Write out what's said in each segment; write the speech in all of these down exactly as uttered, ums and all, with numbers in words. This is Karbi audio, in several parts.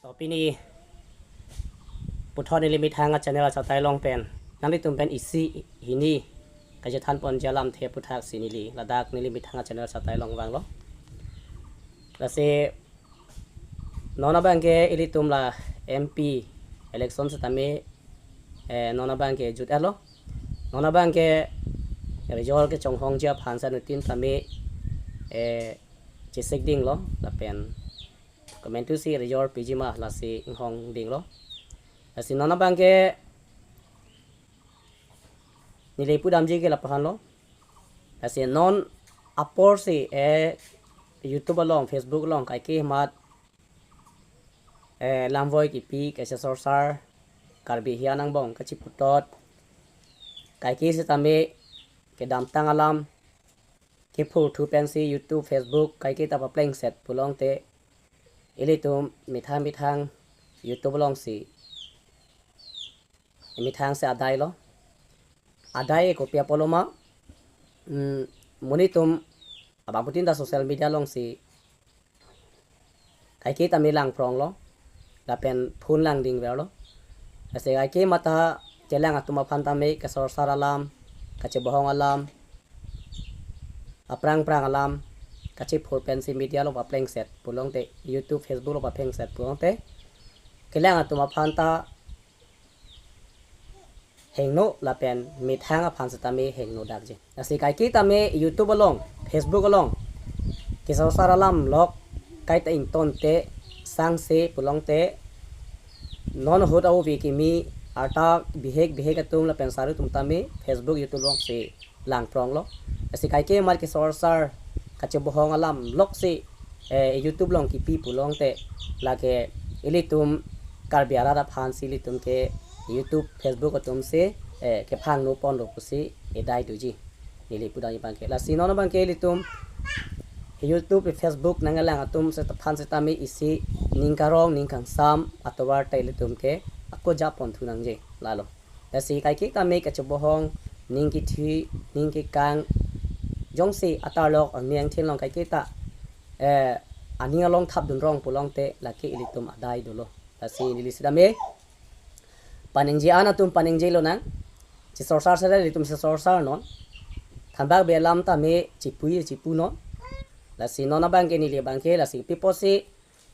To pini puthot neli methang a-channel achatai along pen nanglitum pen isi hini kachethan ponji alamthe aputhaksi neli ladak neli methang a-channel achatai along vanglo. Lasi non abangke ilitum la M P election setame, eh, non abangke jut-etlo. Non abangke result kechonghongji aphan si anuttin tame, eh, chesik dinglo lapen komantusi result piji ma lasi inghong dinglo. Lasi non abangke neli pudamji ke lapu-anlo. Lasi non aporsi, eh, YouTube along, Facebook along kaike amat, eh, lamvoi kipi kachesorsar, Karbi hian angbong kachiputot, kaike setame kedamtang alam kephurthu pensi YouTube, Facebook kaike ta paplengset pulote ilitum methang methang YouTube alongsi, methangsi adailo. Adai kopi apotlo ma, mm, monit atum abangphutin ta social media alongsi kaike tame langpronglo lapen phun langdingverlo. Lasi kaike amat ta chelang atum aphan tame kasorsar alam, kachebohong alam, aphrang phrang alam kachephur pensi media along paplengset pulote, YouTube, Facebook along paplengset pulote kelang atum aphan ta hingno lapen methang aphan setame hingno dakji. Lasi kaike tame YouTube along, Facebook along kesorsar alam lok kaita ingtonte sangse pulote non ahut avi kimi arta bihek bihek atum lapen sar atum tame Facebook, YouTube alongsi langpronglo. Lasi kaike amat kesorsar kachebohong alam loksi, eh, YouTube along kipi pulote lake ilitum Karbi arat aphansi ilitum ke YouTube, Facebook atumsi, eh, kephangno ponlo pusi edai doji. Neli pudamji abangke. Lasi non abangke ilitum YouTube, Facebook nangkelang atum set aphan setame isi ning karong ning kangsam atovar ta ilitum ke ako ja ponthu nangji lalo. Lasi kaike tame kachebohong, ning kethe, ning kekang, jongsi atarlok angni angthin along kaike ta, eh, aning along thapdunrong pulote lake ilitum adai dolo. Lasi neli setame paningje an atum paningjelo nang. Chesorsar sare ilitum chesorsar non. Thanbak be alam tame chipu-i chipu non. Lasi non abangke neli abangke lasi pi apotsi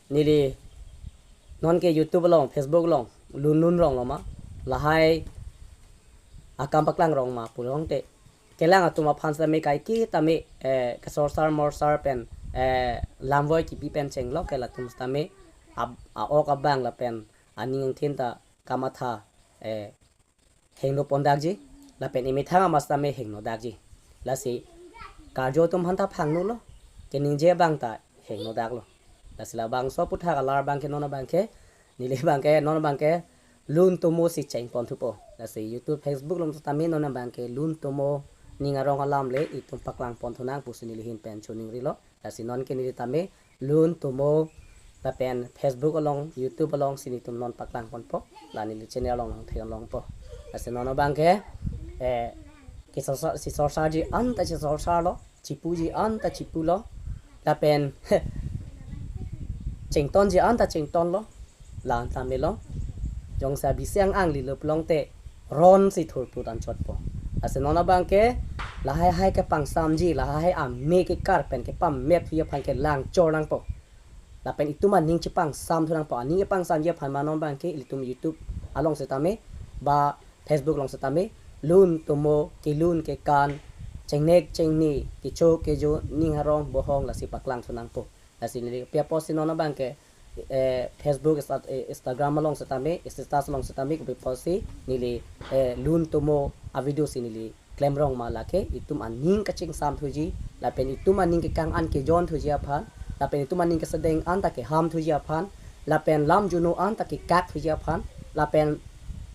neli nonke YouTube along, Facebook along lun lun ronglo ma, lahai akam paklang rong ma pulote kelang atum aphan setame kaike tame, eh, kasorsar morsar pen, eh, lamvoi kipi pen chenglok ke latum setame ab-, a-ok abang lapen aning angthin ta kamatha, eh, hingno pondakji lapen emethang amat setame hingno dakji. Lasi karju atum aphan ta phangnolo, keningje abang ta hingno daklo. Lasi labangso aputhak alar abangke non abangke, neli abangke non abangke lun tomosi cheng ponthupo. Lasi YouTube, Facebook along setame non abangke lun tomo ning arong alam le itum paklang ponthu nang pusi neli ahin pen choningrilo. Lasi nonke neli tame lun tomo lapen Facebook along, YouTube alongsi nelitum non paklang ponpo. La neli channel along nangtheklongpo. Lasi non abangke, eh, kesorsar, chesorsarji an ta chesorsarlo, chipuji an ta chipulo, lapen chengtonji an ta chengtonlo. La-an tame lo. Jongsi abisi ang-anglilo pulote ronsi thurput anchotpo. Lasi non abangke lahai hai kepangsamji, lahai hai ame kekar pen kepamep thuji aphan ke langchor nangpo. Lapen itum aning chepangsamthu nangpo, aning kepangsamji aphan ma non abangke ilitum YouTube along setame ba Facebook along setame lun tomo, kelun kekan, chengnek chengni, kecho kejo, ning arong bohong lasi paklangthu nangpo. Lasi neli pi apotsi non abangke, eh, Facebook, Insta-, eh, Instagram along setame, status along setame, kopi apotsi neli, eh, lun tomo avideo si neli klemrong ma lake, itum aning kachingsamthuji, lapen itum aning kekang an kejonthuji aphan, lapen itum aning kesedeng an ta kehamthuji aphan, lapen lam juno an ta kekakthuji aphan, lapen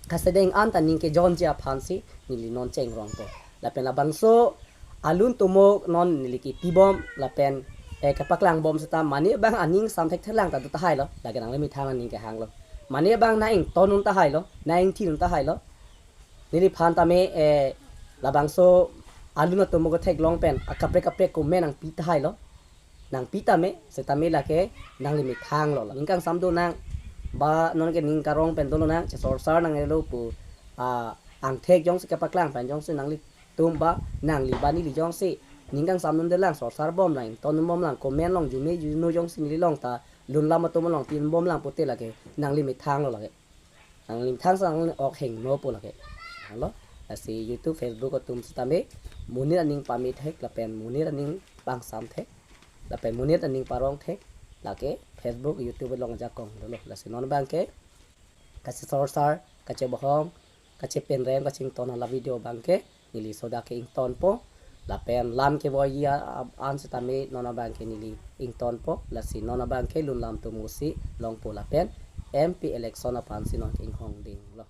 kasedeng an ta ning kejonji aphansi neli non chengrongpo. Lapen labangso alun tomo non neli kipibom lapen, eh, kepaklangbom seta mane abang aning samthek thelang ta do tahailo, lake nangli methang aning kehanglo. Mane abang nang-ington un tahailo, nang-ingthin un tahailo. Neliphan tame, eh, labangso alun atomo ketheklong pen akaprek kaprek komat nangpi tahailo. Nangpi tame, setame lake nangli methanglo. Ningkangsam do nang Ba non ke ning karong pen dolo nang, chesorsar nanglelo pu, ah, angthek jongsi kepaklang pen jongsi nanglitum ba, nangli ba neli jongsi ning kangsam dunde lang, sorsar bom lang, ington bom lang, comment along jume juno jongsi neli along ta, lun lam atum along tin bom lang pute lake, nangli methang lo lake. Nangli methang sa nangli ok hingno po lake. Halo, lasi YouTube, Facebook atum sitame, monit aning pame thek, lapen monit aning pangsam thek, lapen monit aning parong thek, lake Facebook, YouTube along ajakong dolo. Lasi non abang ke, kachesorsar, kachebohong, kachepenrem, kachington hala video abang ke, neli soda ke ingtonpo. Lapen lam kevoi a, a, an sitame non abang ke neli ingtonpo. Lasi non abang ke lun lam atum usi longpo lapen M P election aphan si non ke inghong dinglo.